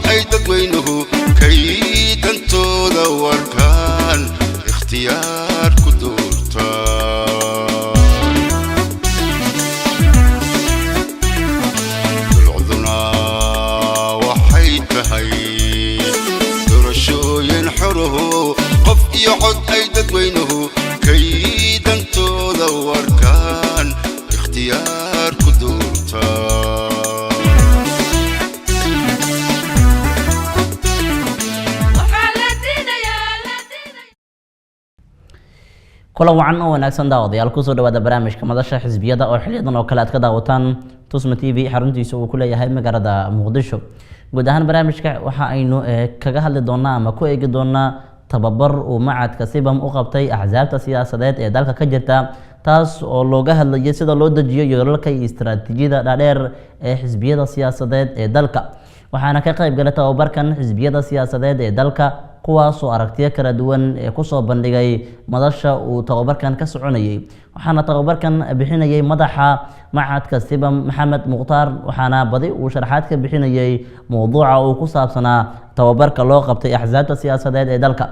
ay dadweynuhu kay dantooda warkaan ikhtiyaar ku doortaan. Dulcduna waxay tahay doorashooyin xoruhu qof iyo cod ay dadweynuhu kay dantooda warkaan ikhtiyaar ku doortaan. Waxaa la diidayaa la diidayaa. Kulan wacan oo wanaagsan, daawadayaal. Kusoo dhawaada barnaamijka Madasha Xisbiyada oo xiliyadan oo kale aad ka daawataan Tusma TV, xaruntiisa uu ku leeyahay magaalada Muqdisho. Guud ahaan barnaamijka waxa aynu kaga hadli doonaa ama ku eegi doonaa tababar uu macadka Sibam u qabtay axsaabta siyaasadeed ee dalka ka jirta, taas oo looga hadlayay sida loo dejiyo yoolalka iyo istaraatiijiyada dhaadheer ee xisbiyada siyaasadeed ee dalka. Waxaana ka qayb galay tababarkan xisbiyada siyaasadeed ee dalka, kuwaasoo aragtiyo kala duwan ee kusoo bandhigay madasha uu tababarkan ka soconayay. Waxaana tababarkan bixinayay madaxa macadka Sibam, Maxamed Mukhtaar, waxaana badi uu sharaxaad ka bixinayay mowduuca uu ku saabsanaa tababarka loo qabtay axsaabta siyaasadeed ee dalka.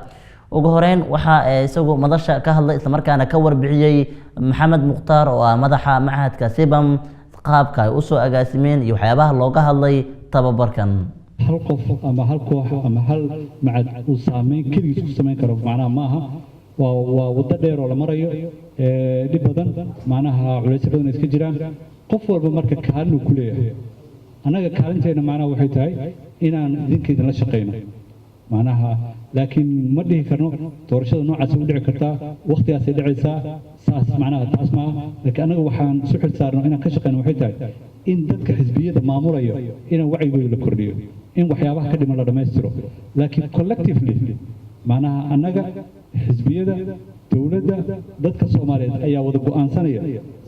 Ugu horeyn waxaa isagu madasha ka hadlay, islamarkaana ka warbixiyey Maxamed Mukhtaar oo ah madaxa machadka Sibam, qaabka ay usoo agaasimeen iyo waxyaabaha looga hadlay tababarkan. Hal qof ama hal koox ama hal macad uu saameyn keligiis ku samayn karo macnaha maaha. Waa waddo dheer oo la marayo, dhib badan, macnaha culaysyo badan ay iska jiraan. Qof walba marka kaalin uu ku leeyahay. Annaga kaalinteena macnaha waxay tahay inaan idinka idinla shaqayno macnaha, laakiin ma dhihi karno doorashada noocaas u dhici kartaa, waqtigaasay dhacaysaa, saas macnaha taas maaha. Laakiin annaga waxaan isu xil saarno inaan ka shaqayno waxay tahay in dadka xisbiyada maamulayo inaan wacyigooda la kordhiyo, in waxyaabaha ka dhiman la dhammaystiro. Laakiin collectively macnaha annaga, xisbiyada, dowladda, dadka Soomaaliyeed ayaa wada go'aansanaya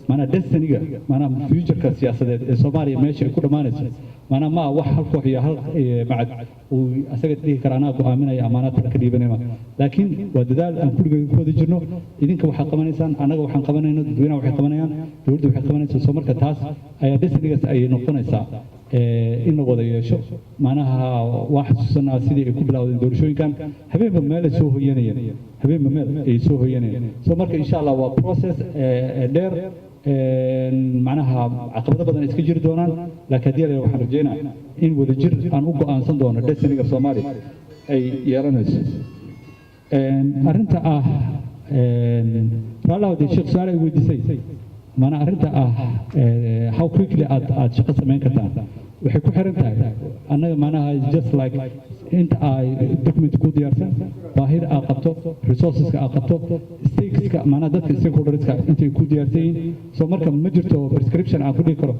macnaha destiny-ga, macnaha future-ka siyaasadeed ee Soomaaliya meesha ay ku dhammaanayso. Macnaha ma wax hal koox iyo hal macad uu asaga dhihi kara anaa go'aaminaya ama anaa tala ka dhiibanaya. Laakiin waa dadaal aan kulligay ku wada jirno. Idinka waxaad qabanaysaan, annaga waxaan qabanayno, dadweynaha waxay qabanayaan, dowladda waxay qabanaysaa. Soo marka taas ayaa destiny-gaas ayay noqonaysaa in la wada yeesho. Macnaha waa xasuusanaa sidii ay ku bilowdeen doorashooyinkan, habeenba meel ay soo hoyanayeen, habeenba meel ay soo hoyanayeen. So marka insha Allah waa process dheer, macnaha caqabado badan iska jiri doonaan, laakiin haddii la waxaan rajeynaa in wadajir aan u go'aansan doono destiny-ga Soomaaliya ay yeelanayso. Arrinta ah raallahu dee sheekh su-aal ay weydiisay, maanaa arrinta ah how quickly aad shaqo samayn kartaan, waxay ku xiran tahay annaga macnaha just like inta ay document ku diyaarsan, baahida aad qabto, resources-ka aad qabto, stakeska, macnaha dadka stakeholders-ka intay ku diyaarsan yihiin. So marka ma jirto prescription aan ku dhihi karo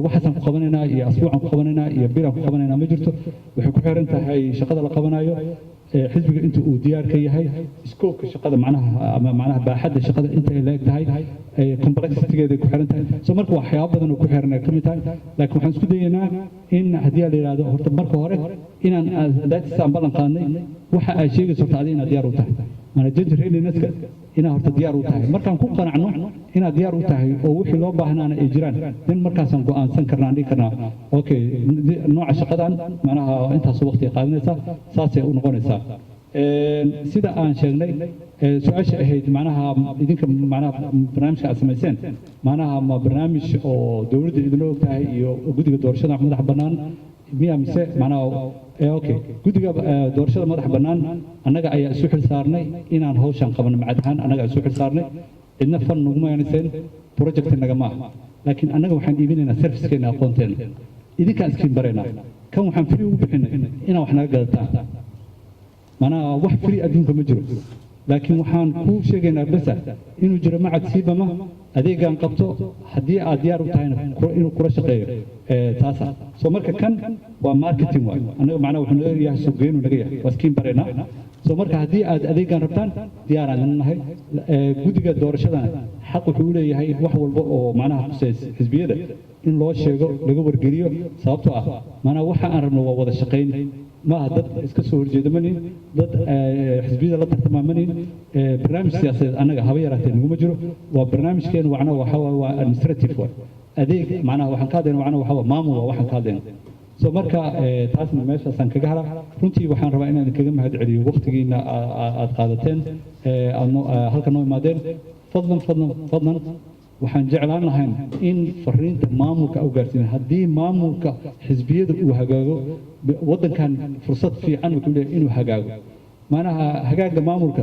waxaasaan ku qabanaynaa iyo asbuucaan ku qabanaynaa iyo bilaan ku qabanaynaa, ma jirto. Waxay ku xiran tahay shaqada la qabanayo, xisbiga inta uu diyaar ka yahay, scope-ka shaqada macnaha ama macnaha baaxadda shaqada inta ay leeg tahay, complexity-geeda ay ku xiran tahay. So marka waxyaabo badan oo ku xiran ay ka mid tahay. Laakiin waxaan isku dayaynaa in haddii la yidhaahdo horta marka hore inaan aan ballan qaadnay waxa ay sheegayso, horta adi inaad diyaar u tahay, maana change readiness-ka inaad horta diyaar u tahay. Markaan ku qanacno inaad diyaar u tahay oo wixii loo baahnaana ay jiraan, then markaasaan go'aansan karnaa, aan dhihi karnaa okay, nooca shaqadan macnaha intaas waqti qaadanaysaa, saasay u noqonaysaa. Sida aan sheegnay, su-aasha ahayd macnaha idinka macnaha barnaamijka aad samayseen macnaha ma barnaamij oo dowladda idinla og tahay iyo guddiga doorashada madaxa bannaan miya mise macnaha okay, guddiga doorashada madaxa bannaan annaga ayaa isu xil saarnay inaan hawshan qabano. Macad ahaan annaga isu xil saarnay, cidna fund naguma yanayseen, project nagama aha. Laakiin annaga waxaan iibinaynaa service-keena, aqoonteena, idinkaan iskiin baraynaa. Kan waxaan free ugu bixinay inaan wax naga gadataan. Macnaha wax free adduunka ma jiro, laakiin waxaan kuu sheegaynaa besa inuu jiro macad Siibama adeegaan qabto, haddii aad diyaar u tahayna inuu kula shaqeeyo taasa. So marka kan waa marketing waay. Annaga macnaha wuxuu naga yahay suuqgeynuu naga yahay, waa iskiin baraynaa. So marka haddii aad adeegaan rabtaan, diyaaraan idin nahay. Guddiga doorashadana xaq wuxuu u leeyahay wax walba oo macnaha khuseys xisbiyada in loo sheego, laga wargeliyo, sababtoo ah macnaha waxa aan rabno waa wada shaqayn. Maaha dad iska soo horjeeda manin, dad xisbiyada la tartamaa manin. Barnaamij siyaasadeed annaga haba yaraatee naguma jiro. Waa barnaamijkeenu macnaha waxa waaye waa administrative waay, adeeg macnaha waxaan ka hadlayna macnaha waxa waa maamul waa waxaan ka hadlayna. So marka taasna meeshaasaan kaga hara. Runtii waxaan rabaa inaan kaga mahad celiyo waqtigiina aad qaadateen, aad halka noo imaadeen. Fadlan, fadlan, fadlan, waxaan jeclaan lahayn in fariinta maamulka u gaarsiin. Haddii maamulka xisbiyada uu hagaago, waddankan fursad fiican wuxuu leeyahay inuu hagaago. Macnaha hagaaga maamulka,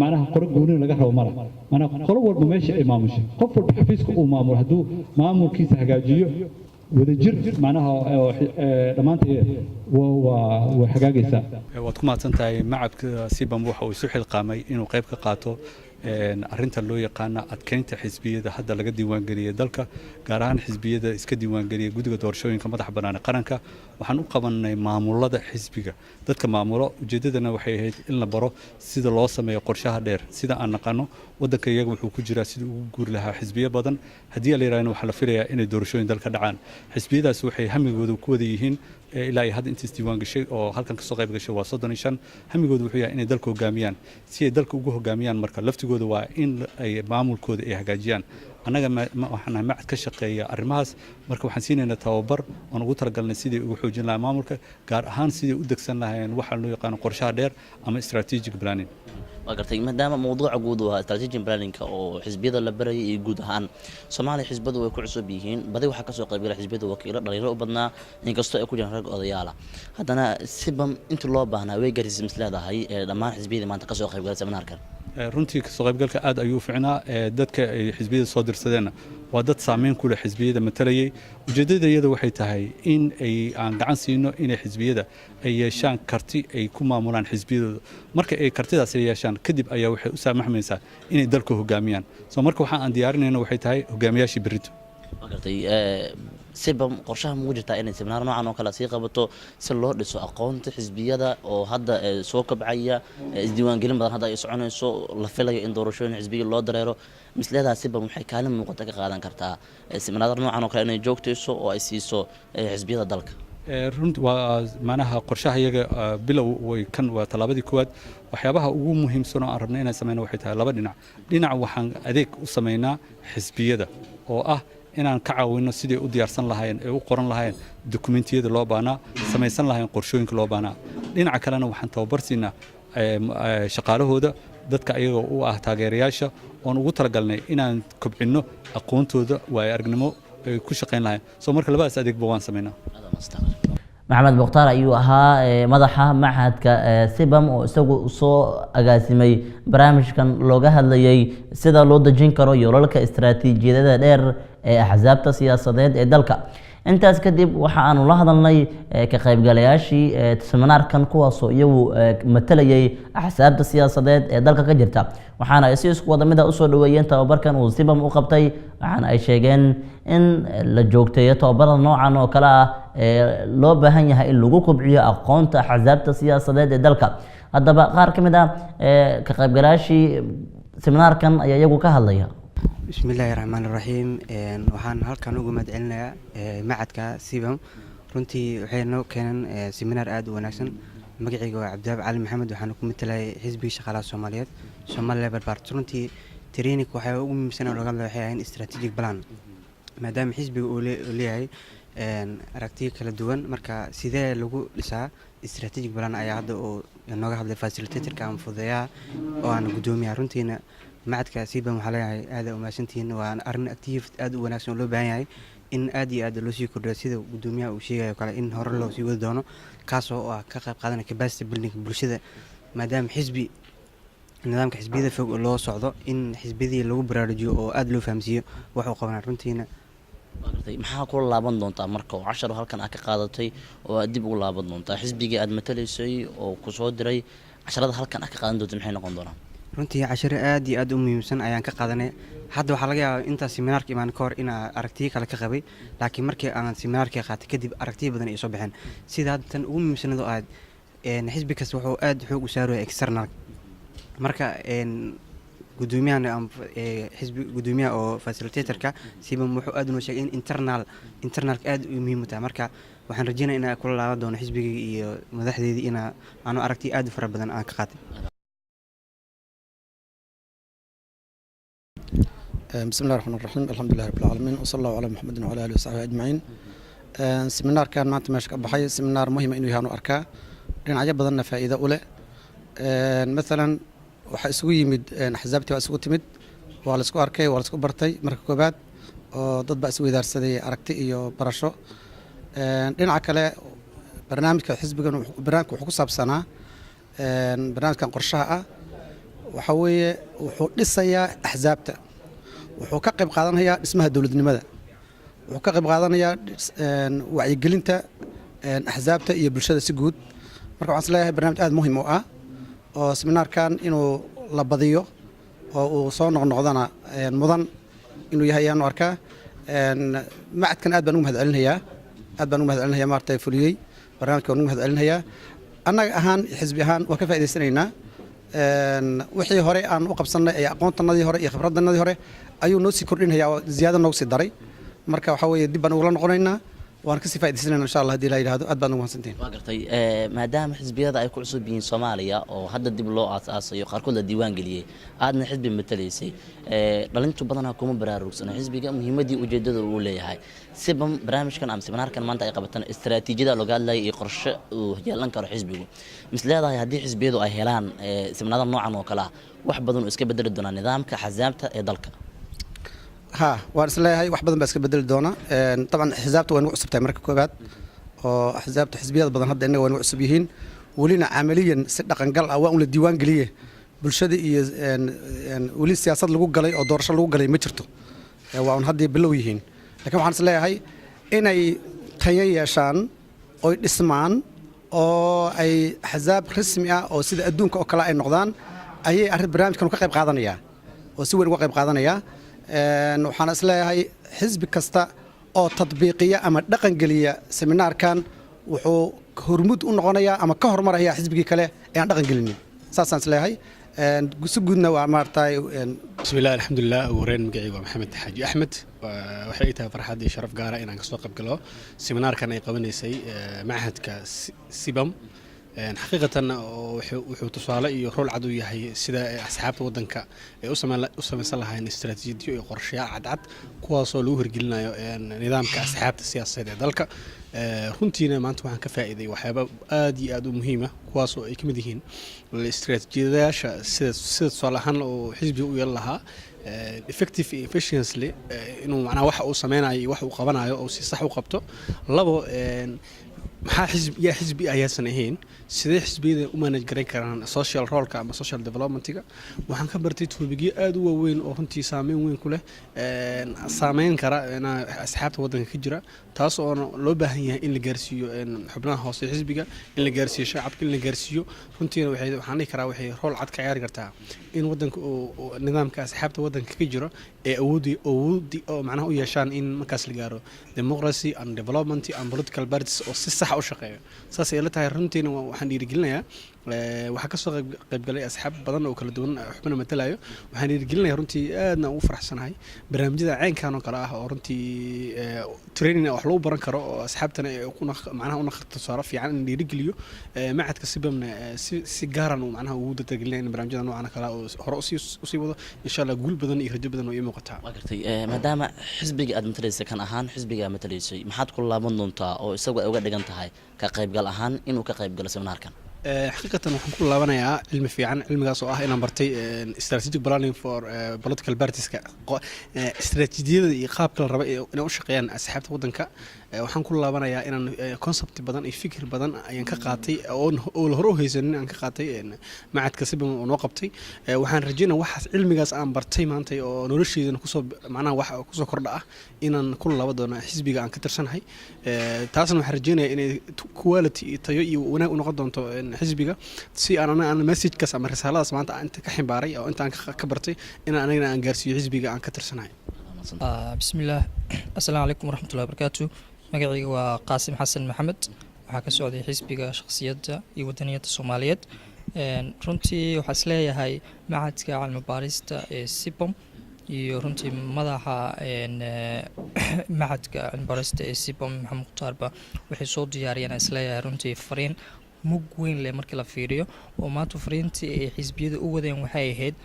macnaha qoro gooni laga rabo mala. Macnaha qolo walba meesha ay maamusho, qof walba xafiiska uu maamulo, hadduu maamulkiisa hagaajiyo wadajir, macnaha dhammaanteed waa hagaagaysaa. Waad ku mahadsan tahay. Machadka SIBAM waxa uu isu xilqaamay inuu qayb ka qaato arrinta loo yaqaana adkeynta xisbiyada hadda laga diiwaangeliyey dalka, gaar ahaan xisbiyada iska diiwaangeliyay Guddiga Doorashooyinka Madaxa Bannaan ee Qaranka. Waxaan u qabanay maamulada xisbiga, dadka maamulo. Ujeeddadana waxay ahayd in la baro sida loo sameeyo qorshaha dheer. Sida aan naqano, waddanka iyaga wuxuu ku jiraa sidii ugu guuri lahaa xisbiyo badan. Haddii la yidhahdana, waxaa la filayaa inay doorashooyin dalka dhacaan. Xisbiyadaas waxay hamigooda ku wada yihiin, ilaa ay hadda intiis diiwaan gashay oo halkan kasoo qayb gashay waa 35, hamigooda wuxuu yahay inay dalka hogaamiyaan. Si ay dalka ugu hogaamiyaan marka, laftigooda waa in ay maamulkooda ay hagaajiyaan. Annaga waxaan nahay machad ka shaqeeya arrimahaas. Marka waxaan siinaynaa tababar oon ugu talagalnay sidii ugu xoojin lahaa maamulka, gaar ahaan sidii u degsan lahaayeen waxaa loo yaqaano qorshaha dheer ama strategic planning. Waa gartay. Maadaama mawduuca guud uu ahaa strategic planning-ka oo xisbiyada la barayay iyo guud ahaan Soomaaliya xisbadu way ku cusub yihiin, badi waxaa kasoo qaybgala xisbiyada wakiilo dhalinyaro u badnaa, inkastoo ay ku jiraan rag odayaala, haddana SIBAM intii loo baahnaa way gaarsiisay mis leedahay dhammaan xisbiyadii maanta kasoo qaybgalay seminaarkan? Runtii kasoo qaybgalka aad ayuu u ficnaa. Dadka ay xisbiyada soo dirsadeenna waa dad saameyn ku leh xisbiyada matalayay. Ujeeddada iyada waxay tahay in ay aan gacan siino inay xisbiyada ay yeeshaan karti ay ku maamulaan xisbiyadooda. Marka ay kartidaas ay yeeshaan kadib ayaa waxay u saamaxmaysaa inay dalka hogaamiyaan. So marka waxa aan diyaarinayno waxay tahay hogaamiyaashii berrito. Waa gartay. SIBAM qorshaha mugu jirtaa inay seminaar noocan oo kale sii qabato si loo dhiso aqoonta xisbiyada oo hadda soo kobcaya, isdiiwaangelin badan hadda ay soconayso, la filayo in doorashooyin xisbiya loo dareero? Misleedaha SIBAM waxay kaalin muuqata ka qaadan kartaa seminaarada noocan oo kale inay joogtayso oo ay siiso xisbiyada dalka? Runti waa macnaha qorshaha iyaga bilow way kan waa tallaabadii koowaad. Waxyaabaha ugu muhiimsan oo aan rabnay inaan sameyno waxay tahay laba dhinac. Dhinac waxaan adeeg u sameynaa xisbiyada oo ah inaan ka caawino sidii u diyaarsan lahaayeen ee u qoran lahaayeen dokumentiyada loo baahnaa, samaysan lahaayeen qorshooyinka loo baahnaa. Dhinaca kalena waxaan tababar siinaa shaqaalahooda, dadka ayaga u ah taageerayaasha, oon ugu talagalnay inaan kobcinno aqoontooda, waayo aragnimo ay ku shaqayn lahayn. So marka labadaas adeegba waan samaynaa. Maxamed Mukhtaar ayuu ahaa, madaxa machadka SIBAM, oo isagu soo agaasimay barnaamijkan looga hadlayay sida loo dejin karo yoolalka istaraatiijiyadada dheer ee axsaabta siyaasadeed ee dalka. Intaas kadib waxa aanu la hadalnay ka qaybgalayaashii seminaarkan, kuwaasoo iyagu matalayay axsaabta siyaasadeed ee dalka ka jirta, waxaana ay si isku wada mid ah usoo dhaweeyeen tababarkan uu SIBAM u qabtay, waxaana ay sheegeen in la joogteeyo tababarada noocan oo kale ah ee loo baahan yahay in lagu kobciyo aqoonta axsaabta siyaasadeed ee dalka. Haddaba qaar ka mid ah ka qaybgalayaashii seminaarkan ayaa iyagu ka hadlaya. Bismi illaahi raxmaan iraxiim. Waxaan halkan uga mahad celinayaa machadka SIBAM. Runtii waxay noo keeneen seminaar aada u wanaagsan. Magacayga waa Cabdiwahaab Cali Maxamed, waxaana ku matalayay Xisbiga Shaqaalaha Soomaaliyeed, Somali Labour Party. Runtii training waxaa ugu muhiimsan oo laga hadlaya waxay ahayn strategic plan, maadaama xisbiga uu leeyahay aragtiyo kala duwan. Marka sidee lagu dhisaa strategic plan ayaa hadda uu nooga hadlay facilitator-ka ama fududeeyaha oo aan guddoomiyaha. Runtiina machadka SIBAM waxaa leeyahay aada umahadsantihiin. Waa arrin active aada u wanaagsan oo loo baahan yahay in aad iyo aad loo sii kordhiyo, sida guddoomiyaha uu sheegayo kale, in hore loo sii wadi doono, kaasoo ah ka qayb qaadanaya capacity building bulshada, maadaama xisbi nidaamka xisbiyada fog loo socdo, in xisbiyadii lagu baraarujiyo oo aada loo fahamsiiyo wax uu qabanaa runtiina. Maxaa kula laaban doontaa marka oo cashar halkan aad ka qaadatay oo aad dib ugu laaban doontaa xisbigii aad matalaysay oo kusoo diray? Casharada halkan aad ka qaadan doonta maxay noqon doonaan? Runtii casharo aad iyo aad u muhiimsan ayaan ka qaadanay. Hadda waxaa laga yaabaa intaa seminaarka imaan ka hor inaa aragtiyo kale ka qabay, laakiin markii aan seminaarkii qaatay kadib aragtiyo badan ay soo baxeen. Sida hadda tan ugu muhiimsanad oo aad xisbi kasta wuxuu aad xoog u saaraya external. Marka gudoomiyahan xisbi, gudoomiyaha oo facilitator-ka SIBAM, wuxuu aad unoo sheegay in internal-ka aad u muhiim u tahay. Marka waxaan rajeynaya inaan kula laaban doono xisbigayga iyo madaxdeydii ina aanu aragtiyo aad u fara badan aan ka qaatay. بسم الله الرحمن الرحيم، الحمد لله رب العالمين، وصلى الله على محمد وعلى اله وصحبه اجمعين. Seminaarkan maanta meesha ka baxay seminaar muhiima inuu yahaan u arkaa, dhinacyo badanna faa'iido u leh. Maalan waxaa isugu yimid axsaabtii baa isugu timid, waa la isku arkay, waa la isku bartay marka koobaad, oo dad baa isweydaarsaday aragti iyo barasho. Dhinaca kale, barnaamijka xisbigan, barnaamijka wuxuu ku saabsanaa, barnaamijkan qorshaha ah waxaa weeye wuxuu dhisayaa axsaabta, wuxuu ka qayb qaadanayaa dhismaha dowladnimada, wuxuu ka qayb qaadanayaa wacyigelinta axsaabta iyo bulshada si guud. Marka waxaan is leeyahay barnaamij aad muhiim u ah oo seminaarkan inuu la badiyo oo uu soo noqnoqdana mudan inuu yahay ayaanu arkaa. Macadkan aad baan ugu mahad celinayaa, aad baan ugu mahad celinayaa maaragtay fuliyey barnaamijka, waan ugu mahad celinayaa. Annaga ahaan, xisbi ahaan, waan ka faa'idaysanaynaa. Wixii hore aan u qabsannay ee aqoontanadii hore iyo khibraddanadii hore ayuu noo sii kordhinaya oo ziyaado noogu sii daray. Marka waxaa weeye dib baan ugula noqonaynaa, waan kasii faa'idaysanaynaa insha Allah haddii la yidhahdo. Aad baan ugu mahadsantihin. Waa gartay. Maadaama xisbiyada ay ku cusub yihiin Soomaaliya oo hadda dib loo aasaasayo, qaarkood la diiwaan geliyey, aadna xisbi matalaysay, dhalintu badanaa kuma baraarugsano xisbiga muhiimaddii ujeeddada uu leeyahay. Siba barnaamijkan ama seminaarkan maanta ay qabataan istaraatiijiyada looga hadlaya iyo qorshe uu yeelan karo xisbigu, mis leedahay haddii xisbiyadu ay helaan seminaarada noocan oo kale ah, wax badan uu iska bedeli doonaa nidaamka axsaabta ee dalka? Ha, waan is leeyahay wax badan baa iska bedeli doona. Dabcan axsaabta waa nagu cusub tahay marka koobaad, oo axsaabta xisbiyada badan hadda innaga waa nagu cusub yihiin, welina camaliyan si dhaqangal ah waa un la diiwaan geliye bulshada iyo weli siyaasad lagu galay oo doorasho lagu galay ma jirto. Waa un haddii bilow yihiin, lakiin waxaan is leeyahay inay tayo yeeshaan oy dhismaan oo ay axsaab rasmi ah oo sida adduunka oo kale ay noqdaan ayay arrin barnaamijkan ka qayb qaadanayaa oo si weyn uga qayb qaadanayaa. Waxaan is leeyahay xisbi kasta oo tadbiiqiya ama dhaqangeliya seminaarkan wuxuu hormuud u noqonayaa ama ka hormaraya xisbigii kale ee aan dhaqan gelinin. Saasaan is leeyahay si guudna waa maaragtay. Bismillaah, alxamdulilah. Ugu horeyn magacayga waa Maxamed Xaaji Axmed. Waxay tahay farxad iyo sharaf gaara inaan kasoo qayb galo seminaarkan ay qabanaysay machadka CBAM. Xaqiiqatan wuxuu tusaale iyo role cad u yahay sida asxaabta wadanka ay u samaysan lahaayeen istaraatiijiyo iyo qorshayaal cadcad, kuwaasoo lagu hirgelinayo nidaamka asxaabta siyaasadeed ee dalka. Runtiina maanta waxaan ka faa'iiday waxyaaba aad iyo aad u muhiima, kuwaasoo ay ka mid yihiin istaraatiijiyadayaasha sida tusaale ahaan oo xisbiga u yeelan lahaa effective iyo efficiently, inuu macnaha waxa uu sameynayo iyo waxa uu qabanayo oo si sax u qabto. Labo, maxaa xisbi, yaa xisbi ayaasan ahayn, sidee xisbiyada u manage garayn karaan social roleka ama social developmentiga. Waxaan ka bartay topicyo aad u waaweyn oo runtii saameyn weyn ku leh, saameyn kara asxaabta waddanka ka jira, taas oona loo baahan yahay in la gaarsiiyo xubnaha hoose xisbiga, in la gaarsiiyo shacabka, in la gaarsiiyo. Runtiina waxaan dhihi karaa waxay role cad ka ciyaari kartaa in waddanka uu nidaamka asxaabta waddanka ka jiro ee awoodi oo macnaha u yeeshaan in markaas la gaaro democracy and development and political parties oo si sax u shaqeeyo. Saas ay la tahay. Runtiina waxaan dhiirigelinayaa, waxaa kasoo qaybgalay asxaab badan oo kala duwan, xubna matalayo. Waxaan dhiirigelinayaa, runtii aadna ugu faraxsanahay barnaamijyada caynkan oo kale ah oo runtii training wax lagu baran karo oo asxaabtana ay macnaha u naqarto tusaale fiican in dhiirigeliyo. Macadka CBAM-na si gaaran uu macnaha ugu dardargelinaya in barnaamijyada noocan oo kale oo hore usii wado insha Allah. Guul badan iyo rajo badan oo ii muuqataa. Waa gartay. Maadaama xisbiga aad matalaysay, kan ahaan xisbiga aad matalaysay, maxaad ku laaban doontaa oo isagu ay uga dhigan tahay ka qaybgal ahaan inuu ka qaybgalo seminaarkan? Xaqiiqatan waxaan ku laabanayaa cilmi fiican, cilmigaas oo ah inaan bartay strategic planning for political partieska, istaraatiijiyada iyo qaabka la raba inay u shaqeeyaan asxaabta waddanka. Waxaan ku laabanayaa inaan concept badan iyo fikir badan ayaan ka qaatay oo la hore u haysanin aan ka qaatay macadka CBAM oo noo qabtay. Waxaan rajeynaya waxaas cilmigaas aan bartay maanta oo nolosheydana kusoo macnaha wax kusoo kordha ah inaan ku laaban doono xisbiga aan ka tirsanahay. Taasna waxaan rajeynaya inay quality iyo tayo iyo wanaag u noqon doonto xisbiga, si aan anaga aan messagekaas ama risaaladaas maanta aan inta ka ximbaaray oo inta aan ka bartay inaan anagana aan gaarsiiyo xisbiga aan ka tirsanahay. Bismillaah, assalaamu calaykum waraxmatullahi wabarakaatu. Magacayga waa Qaasim Xasan Maxamed. Waxaa ka socday xisbiga Shakhsiyadda iyo Wadaniyadda Soomaaliyeed. Runtii waxaa isleeyahay macadka cilmi baarista ee CBAM iyo runtii madaxa macadka cilmi baarista ee CBAM, Maxamed Mukhtaarba, waxay soo diyaariyeen isleeyahay runtii fariin mug weyn leh markii la fiiriyo, oo maanta fariintii ay xisbiyada u wadeen waxay ahayd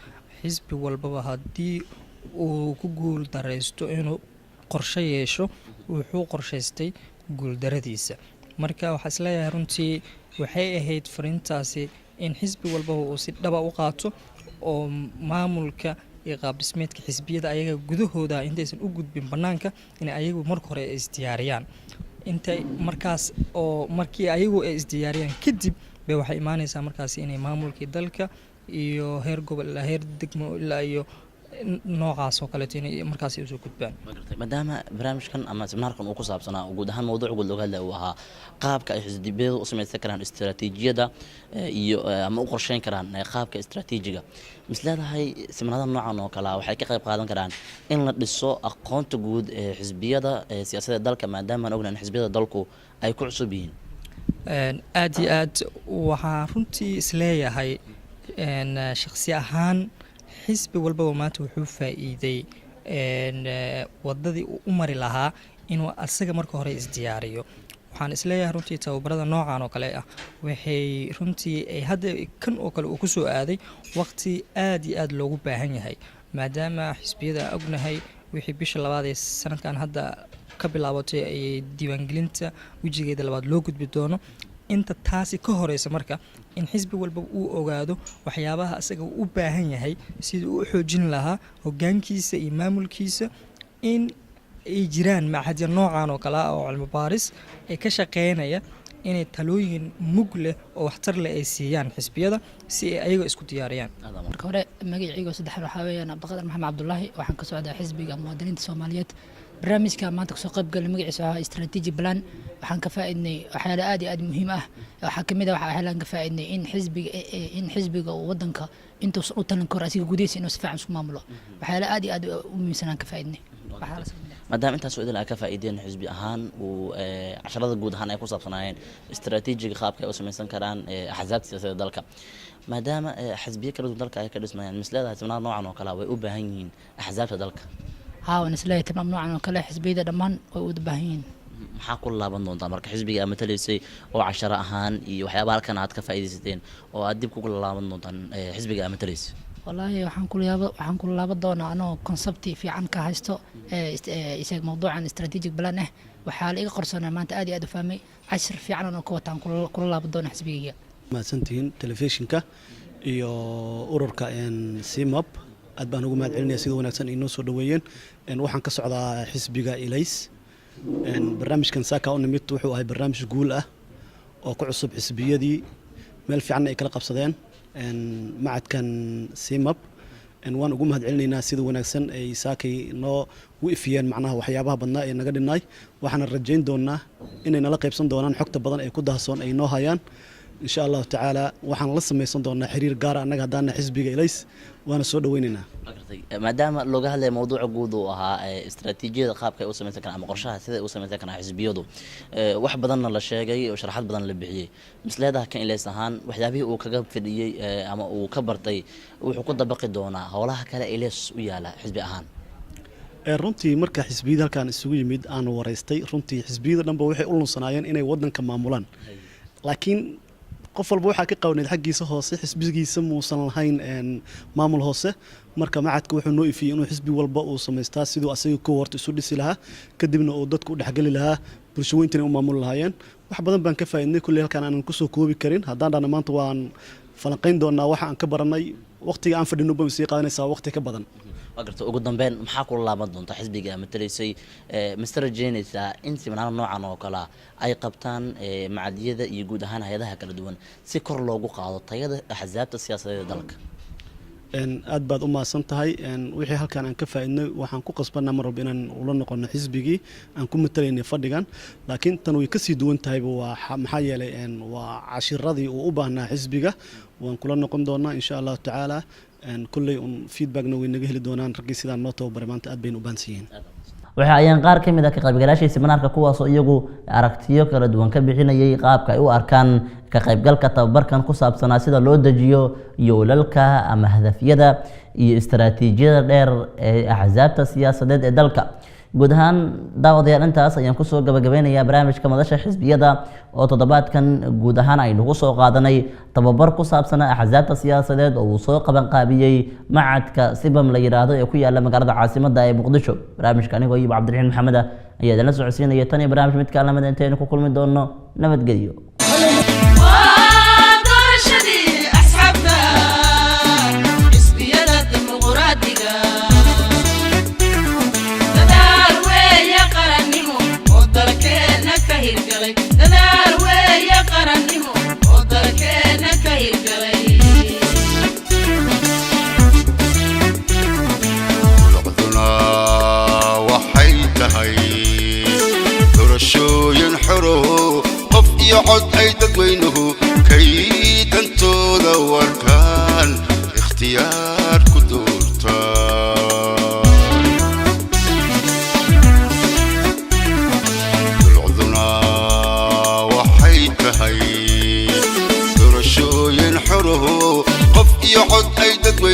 xisbi walbaba haddii uu ku guul dareysto inuu qorshe yeesho, wuxuu qorshaystay Guuldaradiisa marka waxaa isleeyahay runtii waxay ahayd fariintaasi in xisbi walbaba uu si dhaba u qaato oo maamulka iyo qaabdhismeedka xisbiyada ayaga gudahooda intaysan u gudbin bannaanka, inay ayagu marka hore ay isdiyaariyaan. Intay markaas oo markii ayagu ay isdiyaariyaan kadib bay waxay imaanaysaa markaasi inay maamulkii dalka iyo heer gobol ilaa heer degmo ilaa iyo noocaas oo kaleeto inay markaasi usoo gudbaan. Maadaama barnaamijkan ama seminaarkan uu ku saabsanaa, guud ahaan mawduuc guud looga hadlaya uu ahaa qaabka ay xisbiyadu u samaysan karaan istaraatiijiyada iyo ama u qorsheyn karaan qaabka istaraatiijiga, mis leedahay seminaarada noocan oo kale ah waxay ka qayb qaadan karaan in la dhiso aqoonta guud ee xisbiyada siyaasadda dalka, maadaama aan ognahay in xisbiyada dalku ay ku cusub yihiin? Aad iyo aad. Waxaan runtii isleeyahay shakhsi ahaan xisbi walbaba maanta wuxuu faa'iiday wadadii uu u mari lahaa inuu asaga marka hore isdiyaariyo. Waxaan isleeyahay runtii tababarada noocan oo kale ah waxay runtii ay hadda kan oo kale uu kusoo aaday waqti aad iyo aad loogu baahan yahay, maadaama xisbiyada aan ognahay wixii bisha labaad ee sanadkan hadda ka bilaabatay ayay diiwaangelinta wejigeeda labaad loo gudbi doono. Inta taasi ka horeysa marka in xisbi walba uu ogaado waxyaabaha asaga uu u baahan yahay sidii uu u xoojin lahaa hogaankiisa iyo maamulkiisa, in ay jiraan machadyo noocan oo kale ah oo cilmi baaris ee ka shaqeynaya inay talooyin mug leh oo waxtar leh ay siiyaan xisbiyada si ay ayaga isku diyaariyaan. Marka hore, magacayga saddexaad waxaa weeyaan Cabdiqaadir Maxamed Cabdulaahi. Waxaan ka socdaa Xisbiga Muwaadiniinta Soomaaliyeed. Barnaamijka maanta kasoo qayb galay magaciisa waxaa strategy plan. Waxaan ka faaidnay waxyaalo aad iyo aad muhiim ah. Waxaa kamid ah waxyaalaan ka faaidnay in xisbiga uu wadanka intuusan u talin karo asiga gudihiisa inuu si fiican isku maamulo. Waxyaalo aad iyo aad u muhiimsan aan ka faaidnay. Maadaama intaasoo idil ay ka faa'iideen xisbi ahaan, uu casharada guud ahaan ay ku saabsanaayeen istaraatiijiga qaabka ay u samaysan karaan axsaabta siyaasadda dalka, maadaama xisbiyo kala duwan dalka ay ka dhismayaan, mis leedahay seminaar noocan oo kale way u baahan yihiin axsaabta dalka? Haa, waan isleeyahay tilmaam noocan oo kale xisbiyada dhammaan way u baahan yihiin. Maxaa ku laaban doontaa marka xisbiga aad matalaysay oo casharo ahaan iyo waxyaabaha halkan aad ka faa'iidaysateen oo aad dib kugu laaban doontaan xisbiga aad matalaysay? Wallaahi, waxaan kula laaban doonaa anoo concept-i fiican ka haysto isaga mawduucan strategic plan ah. Waxaa la iga qarsoonaa maanta aad iyo aad u fahmay. Cashir fiican anoo ka wataan kula laaban doona xisbigayga. Mahadsantihiin telefishinka iyo ururka CIMAP. Aad baan ugu mahad celinaya sida wanaagsan ay noo soo dhaweeyeen. Waxaan ka socdaa xisbiga Ilays. Barnaamijkan saaka u nimid wuxuu ahay barnaamij guul ah oo ku cusub xisbiyadii, meel fiicanna ay kala qabsadeen macadkan CIMAP. Waan ugu mahad celinaynaa sida wanaagsan ay saakay noo u ifiyeen macnaha waxyaabaha badnaa ee naga dhinnaay. Waxaana rajayn doonaa inay nala qaybsan doonaan xogta badan ee ku dahsoon ay noo hayaan, insha Allahu tacaala. Waxaan la samaysan doonaa xiriir gaara annaga haddaana xisbiga Ilays, waana soo dhaweynaynaa. Maadaama looga hadlaya mawduuca guud uu ahaa istaraatiijiyada qaabka ay u samaysan karaan ama qorshaha sida ay u samaysan karaan xisbiyadu, wax badanna la sheegay oo sharaxaad badan la bixiyey, misleedaha kan Ilays ahaan waxyaabihii uu kaga fadhiyey ama uu ka bartay wuxuu ku dabaqi doonaa howlaha kale Ilays u yaala xisbi ahaan? Runtii marka xisbiyada halkaan isugu yimid aanu waraystay, runtii xisbiyada dhanba waxay u lunsanaayeen inay wadanka maamulaan, laakiin qof walba waxaa ka qawneed xaggiisa hoose, xisbigiisa muusan lahayn maamul hoose. Marka macadka wuxuu noo ifiyey inuu xisbi walba uu samaystaa siduu asaga kow horta isu dhisi lahaa, kadibna uu dadku u dhexgeli lahaa, bulsho weyntana u maamuli lahaayeen. Wax badan baan ka faa'iidnay kulley halkaan aanan kusoo koobi karin. Haddaan dhahna maanta waan falanqayn doonaa waxa aan ka baranay, waqtiga aan fadhino ba sii qaadanaysaa waqti ka badan. Waa garta. Ugu dambeyn, maxaa kula laaban doonta xisbiga aad matalaysay? Mise rajeynaysaa in siminaaro noocan oo kalea ay qabtaan macadyada iyo guud ahaan hay-adaha kala duwan si kor loogu qaado tayada axsaabta siyaasadeed ee dalka? Aad baad u mahadsan tahay. Wixii halkan aan ka faa'iidnay waxaan ku qasbanaa mar walba inaan ula noqono xisbigii aan ku matalaynay fadhigan, laakiin tan way kasii duwan tahayba. Waa maxaa yeelay waa cashiradii uu u baahnaa xisbiga. Waan kula noqon doonaa, insha Allahu tacaala. Kulley un feedbackna way naga heli doonaan raggii sidaan noo tababaray maanta. Aad bayna u bahansan yihiin. Waxa ayaan qaar ka mid ah ka qaybgalayaashii seminaarka, kuwaasoo iyagu aragtiyo kala duwan ka bixinayay qaabka ay u arkaan ka qaybgalka tababarkan ku saabsanaa sida loo dejiyo yoolalka ama hadafyada iyo istaraatiijiyada dheer ee axsaabta siyaasadeed ee dalka. Guud ahaan daawadayaal, intaas ayaan kusoo gabagabeynayaa barnaamijka Madasha Xisbiyada oo toddobaadkan guud ahaan aynu ku soo qaadanay tababar ku saabsanaa axsaabta siyaasadeed oo uu soo qabanqaabiyey macadka Sibam la yidhaahdo ee ku yaala magaalada caasimadda ee Muqdisho. Barnaamijka anigoo Iib Cabdiraxiin Maxamed ah ayaa idinla socodsiinaya. Tan iyo barnaamij midkaan lamid intaynu ku kulmi doono, nabadgelyo. Waa doorashadii asxaabta xisbiyada dimuqraadiga, dadaal weeye qarannimo oo dalkeenna ka hirgalay, dadaal weeye qarannimo oo dalkeenna ka hirgalay. Lucduna waxay tahay doorashooyin xoroho, qof iyo cod ay dadweynuhu kay dantooda warkaan ikhtiyaar ku doortaan. Lucduna waxay tahay doorashooyin xoroho, qof iyo cod ay dadweynuhu